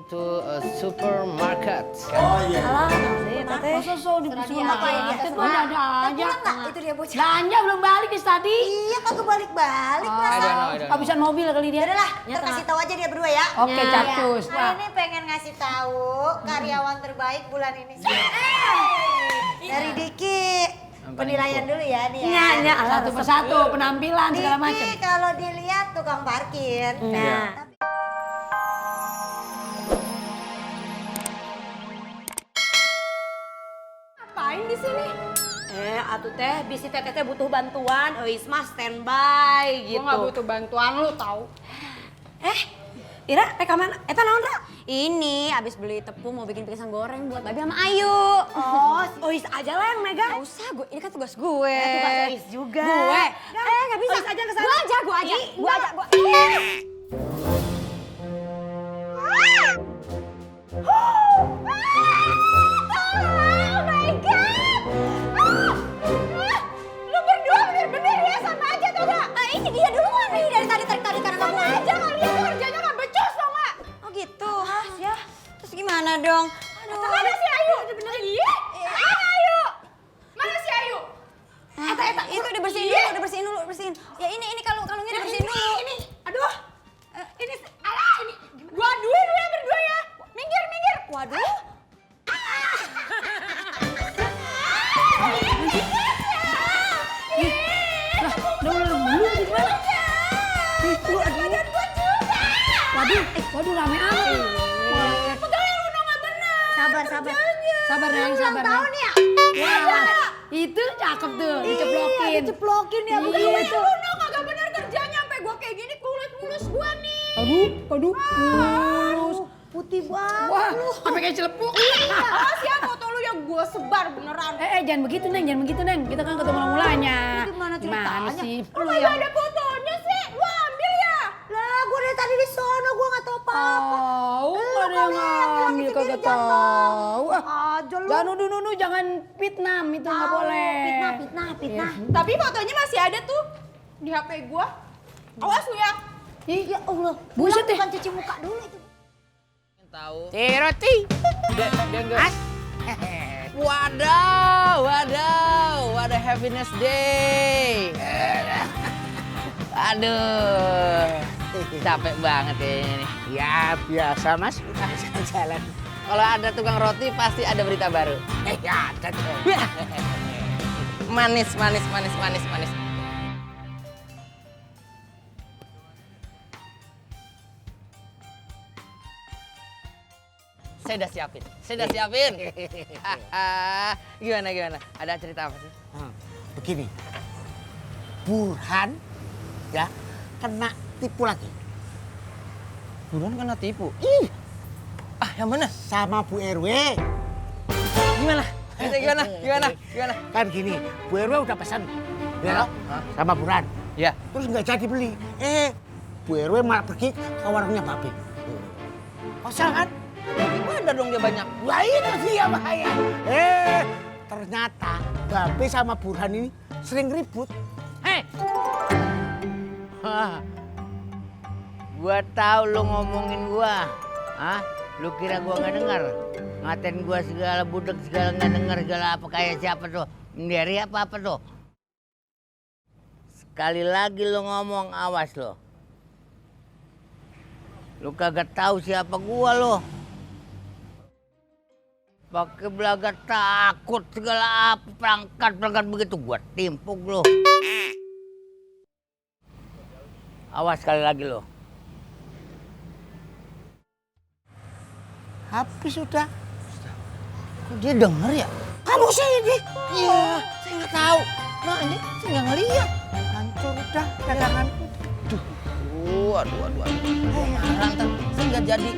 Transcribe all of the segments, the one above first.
to a supermarket. Oh iya. Alah, nanti teteh. Masa so di supermarket itu ada aja. Itu dia bocah. Belanja belum balik guys tadi. Iya, kagak balik-balik I masa. don't know. Habisan mobil kali dia. Yaudahlah, ntar kasih tahu aja dia berdua ya. Oke, capcus. Nah, ini pengen ngasih tahu karyawan terbaik bulan ini. Dari Diki. Penilaian dulu ya nih ya. Nya, satu persatu, penampilan segala macam. Diki kalau dilihat tukang parkir. Nah, Ngapain di sini? Atuh teh, bisi teteh butuh bantuan, euis mah standby gitu. Gua nggak butuh bantuan lu tahu. Ira, rekaman eta naon Ra? Ini abis beli tepung mau bikin pisang goreng buat Babi sama Ayu. Oh, euis aja lah yang megang. Gak usah, ini kan tugas gue. Tugas euis juga. Gue? Gak bisa. Euis aja kesana. Gue aja. Oh my God! Lu berdua bener-bener ya sama aja tau gak? Ini dia duluan nih dari tadi tarik karena kamu aja kalian tuh kerjanya gak becus tau gak? Oh gitu? Ya. Terus gimana dong? Aduh. Mana si Ayu? Iya. Mana Ayu? Mana si Ayu? Eta, itu dibersihin dulu, bersihin. Ya ini kalungnya dibersihin dulu. Ini, aduh. Ini, alah, ini. Gua aduin lu yang berdua ya. Minggir. Waduh. Waduh rame amat. Pegawai lu nggak benar. Sabar Neng, sabar. tahun ya. Wah, itu cakep tuh, diceplokin. Diceplokin ya Iya, begitu. itu. Lu kagak benar kerjanya sampai gua kayak gini kulit mulus gua nih. Aduh, mulus. Putih banget. Wah, sampai kayak celepuk. Awas ya foto lu yang gua sebar beneran. Jangan begitu Neng. Kita kan ketemu mulanya. Gimana ceritanya? sih? Lu nggak ada fotonya sih? Lu ambil ya? Lah, gue dari tadi di sono, gue nggak tahu apa-apa. Tahu Lu ada yang kali yang ngambil bilang kagak sendiri jatuh. tahu. Aja lu. Jangan nuduh, jangan fitnah, itu nggak boleh. Fitnah. Tapi fotonya masih ada tuh di HP gua. Awas lu ya. Ya Allah, Buset pulang deh. bukan cuci muka dulu itu. Tahu. Roti. Dia enggak. Wadaw, what a happiness day. Aduh, capek banget ya ini. Ya biasa mas, jalan. Kalau ada tukang roti pasti ada berita baru. Ya ada tuh. Manis. Saya udah siapin. Gimana? Ada cerita apa sih? Begini, Burhan ya kena tipu lagi. Buruan kena tipu. Ih, Yang mana? sama Bu RW. Gimana? Gimana? Kan gini, Bu RW udah pesan ya, sama Burhan. Ya. Terus nggak jadi beli. Bu RW malah pergi ke warungnya Babe. Kosong kan? Gimana dong dia banyak? Wah itu dia bahaya. Ternyata Babe sama Burhan ini sering ribut. Gua tahu lu ngomongin gua. Lu kira gua nggak dengar? Ngatain gua segala budek, segala nggak dengar, segala apa kayak siapa tuh? Menderi apa tuh? Sekali lagi lu ngomong, awas lo. Lu kagak tahu siapa gua lo. Pakai belaga takut segala apa perangkat begitu gua timpuk lo. Awas sekali lagi lo. Habis sudah. Kok dia denger ya? Kamu sih ini. Iya, saya nggak tahu. Nah, ini saya nggak ngeliat. Hancur udah daganganku. Aduh. Lantas saya nggak jadi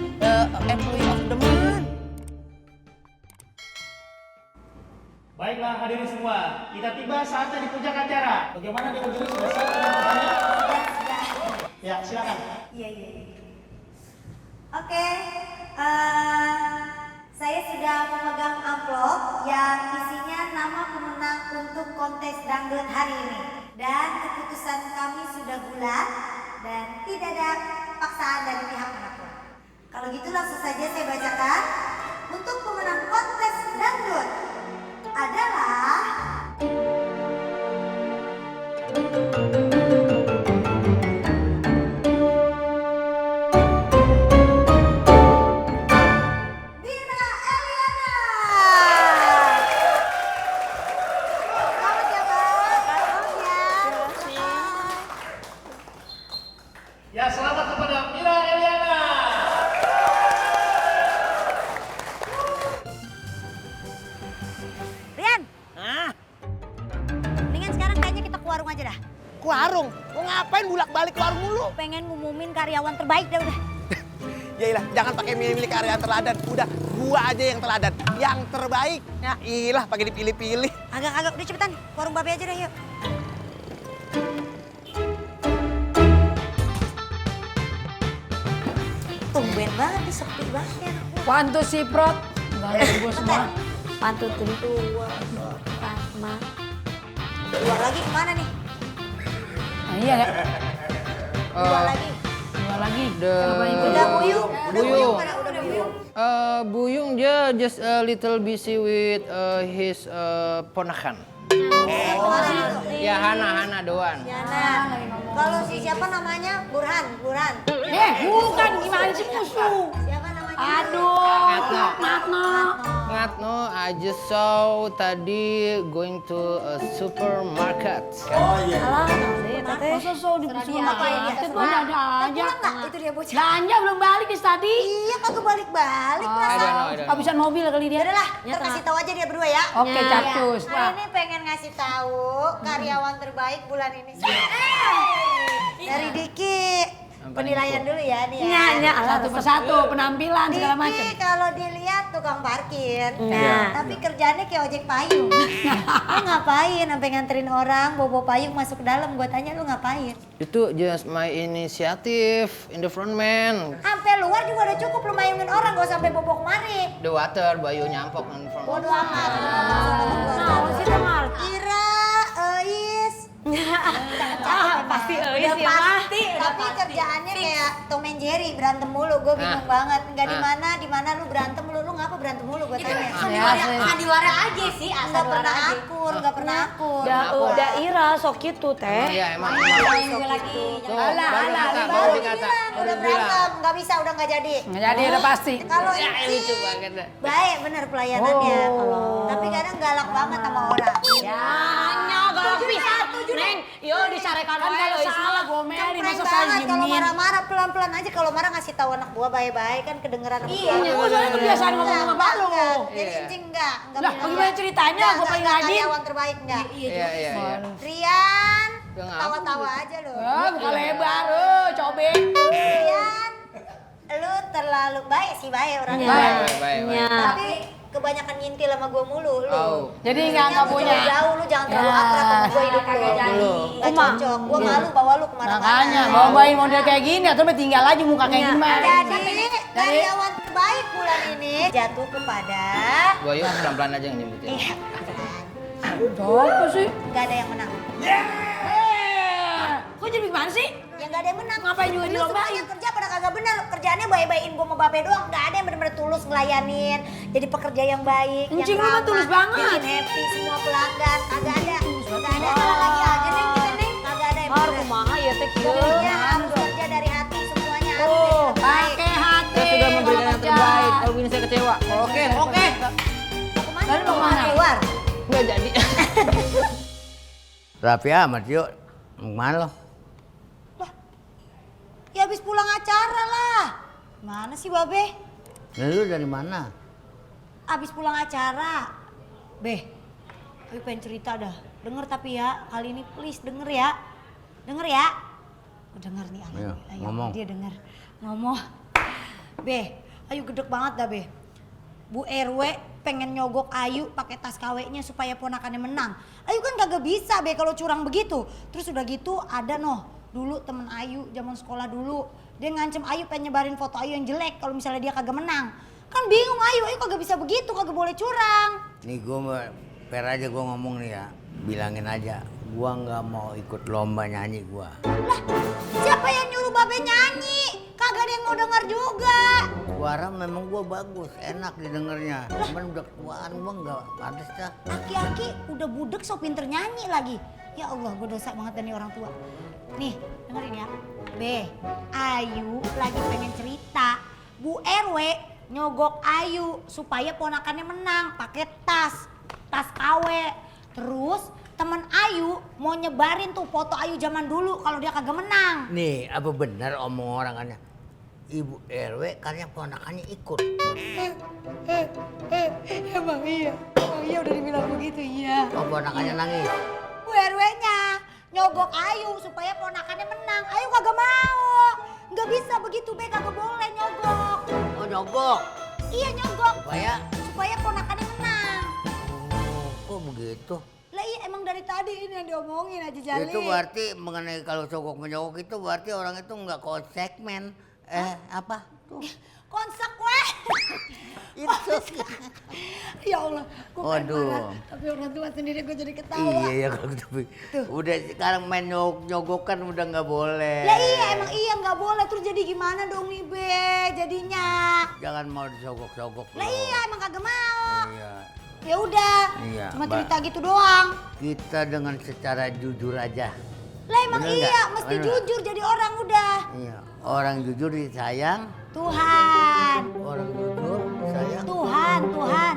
employee of the month. Baiklah hadirin semua, kita tiba saatnya di puncak acara. Bagaimana Dewa Juri sudah siap dengan pertanyaan? Ya, silakan. Iya. Oke, saya sudah memegang amplop yang isinya nama pemenang untuk kontes dangdut hari ini. Dan keputusan kami sudah bulat dan tidak ada paksaan dari pihak manapun. Kalau begitu langsung saja saya bacakan. Untuk pemenang kontes dangdut adalah Bina Eliana. Selamat ya, Mbak. Selamat ya. Ya, selamat kepada Mira Eliana. Rian. Mendingan sekarang kayaknya kita ke warung aja dah. Ke warung? Mau ngapain bulak-balik ke warung mulu? Pengen ngumumin karyawan terbaik dah udah. Yailah, jangan pakai milih-milih karyawan teladan. Udah, gua aja yang teladan. Yang terbaik. Ya ilah, pakai dipilih-pilih. Agak-agak udah cepetan. Ke warung babe aja dah yuk. Tumben banget nih, sepi banget. Pantu si Prot. Ganggu gue semua. Pantu tentu. Pasma. Dua lagi kemana nih? Nah, iya ya. Dua lagi. Dua lagi. Udah Buyung. Udah Buyung mana? Udah Buyung. Buyung dia just a little busy with his ponakan. Kemana itu? Ya Hana doan. Yana. Kalau si siapa namanya? Burhan. Bukan gimana sih musuh? Siapa namanya? Aduh. Ngatno. Ngatno, I just saw tadi going to a supermarket. Masa so di supermarket mah ada aja. Pulang nggak? Itu dia bocah. Belanja belum balik nih tadi. Iya kagak balik-balik I perasaan. don't know. Habisan mobil kali dia. Udah lah, ntar kasih tahu aja dia berdua ya. Oke, capcus. Nah, ini pengen ngasih tahu karyawan terbaik bulan ini. Dari Diki. Penilaian dulu ya nih ya. Satu persatu penampilan segala macam. Diki kalau dilihat tukang parkir, tapi kerjaannya kayak ojek payung. Lu ngapain sampai nganterin orang bawa payung masuk ke dalam? Gua tanya lu ngapain? Itu just my initiative in the front man. Sampai luar juga udah cukup lu mayungin orang, gak usah sampai bobo kemari. The water, bayu nyampok in front. Bodo amat. Ira, Eis. Pasti Udah pasti. Tapi kerjaannya kayak Tom and Jerry, berantem mulu. Gue bingung banget. Enggak di mana lu berantem mulu. Lu ngapa berantem mulu gue tanya. Sandiwara aja sih, Enggak pernah akur, enggak pernah akur. Udah Ira sok gitu teh. Iya emang. lagi. Baru dikata. Udah berantem, enggak bisa, udah enggak jadi. Nggak jadi udah pasti. Kalau Ya ini lucu banget dah. baik bener pelayanannya. Tapi kadang galak banget sama orang. Hanya galak bisa. Neng, yo disarekan wae Kalau lo salah gomelin Cempreng masa banget kalau sajimin. marah-marah pelan-pelan aja. Kalau marah ngasih tahu anak gua baik-baik kan kedengeran. Iya, gua soalnya kebiasaan ngomong sama bapak lu. Jadi Incing enggak Lah, bilang bagaimana ceritanya? Gua paling rajin. karyawan terbaik enggak. Iya. Rian, Udah ngapa tawa-tawa aja lo. Buka lebar, cobek. Rian, lu terlalu baik sih baik orangnya. Baik. Tapi kebanyakan ngintil sama gua mulu lu. Oh. Jadi nggak punya. Jauh lu jangan terlalu akrab sama gua hidup lu. Nggak cocok. Gua malu bawa lu kemana-mana. Makanya bawain model kayak gini atau tinggal aja muka kayak gimana. Jadi karyawan terbaik bulan ini jatuh kepada Bayu pelan-pelan aja nyebutin. iya. Apa sih? Gak ada yang menang. Kok jadi gimana sih? Ya gak ada yang menang. Ngapain juga Lu dilombain? semuanya kerja pada kagak bener. Kerjaannya baik-baikin gua sama babe doang. Gak ada yang bener-bener tulus ngelayanin. Jadi pekerja yang baik, Encing yang lu mah ramah, tulus banget. bikin happy semua pelanggan. Kagak ada. Kagak ada. Salah lagi aja nih kita nih. Kagak ada yang bener. Kumaha ya teh kieu. Pokoknya harus kerja dari hati semuanya. Harus jadi yang terbaik. Pakai hati. Saya sudah memberikan yang terbaik. Kalau begini saya kecewa. Oke. Mau kemana? Lalu mau kemana? Keluar. Nggak jadi. Rapi amat yuk. Mana lo? Ya habis pulang acara lah. Mana sih babe? Nah, lu dari mana? Abis pulang acara. Beh, gue pengen cerita dah. Denger tapi ya, kali ini please denger ya. Denger ya. Oh, denger nih Ayu. Ayo, Ayo, ngomong. dia denger. Ngomong. Beh, Ayu gedek banget dah Beh. Bu RW pengen nyogok Ayu pakai tas KW-nya supaya ponakannya menang. Ayu kan kagak bisa Beh kalau curang begitu. Terus udah gitu ada dulu temen Ayu zaman sekolah dulu. Dia ngancem Ayu pengen nyebarin foto Ayu yang jelek kalau misalnya dia kagak menang. Kan bingung Ayu kagak bisa begitu, kagak boleh curang. Nih gua per aja gua ngomong nih ya. Bilangin aja, gua nggak mau ikut lomba nyanyi gua. Lah, siapa yang nyuruh babe nyanyi? Kagak ada yang mau denger juga. Suara memang gua bagus, enak didengarnya. Cuman udah ketuaan gua nggak pantas dah. Aki-aki udah budek so pinter nyanyi lagi. Ya Allah, gue dosa banget nih orang tua. Nih, dengerin ya. Ayu lagi pengen cerita. Bu RW nyogok Ayu supaya ponakannya menang pakai tas KW. Terus temen Ayu mau nyebarin tuh foto Ayu zaman dulu kalau dia kagak menang. Nih, apa benar omong orang kan? Ibu RW katanya ponakannya ikut. Emang iya udah dibilang begitu iya. Oh, ponakannya nangis. Bu RW-nya nyogok Ayu supaya ponakannya menang. Ayu kagak mau. Nggak bisa begitu, Be, kagak boleh nyogok. Oh, nyogok. Iya nyogok. Supaya ponakannya menang. Oh, kok begitu? Lah iya emang dari tadi ini yang diomongin aja Jali. Itu berarti mengenai kalau sogok menyogok itu berarti orang itu nggak konsekmen. Apa tuh? Konsekuen. Itu. Ya Allah, gue Waduh. marah. Tapi orang tua sendiri gue jadi ketawa. Iya kalau tapi udah sekarang main nyogokan udah nggak boleh. Lah iya emang iya nggak boleh. Terus jadi gimana dong nih Be jadinya? Jangan mau disogok-sogok. Lah iya emang kagak mau. Iya. Ya udah. Iya, Cuma Mbak. cerita gitu doang. Kita dengan secara jujur aja. Lah emang Bener iya nggak? mesti Bener jujur jadi orang udah. Iya. Orang jujur disayang. Tuhan. Orang jujur disayang. Tuhan.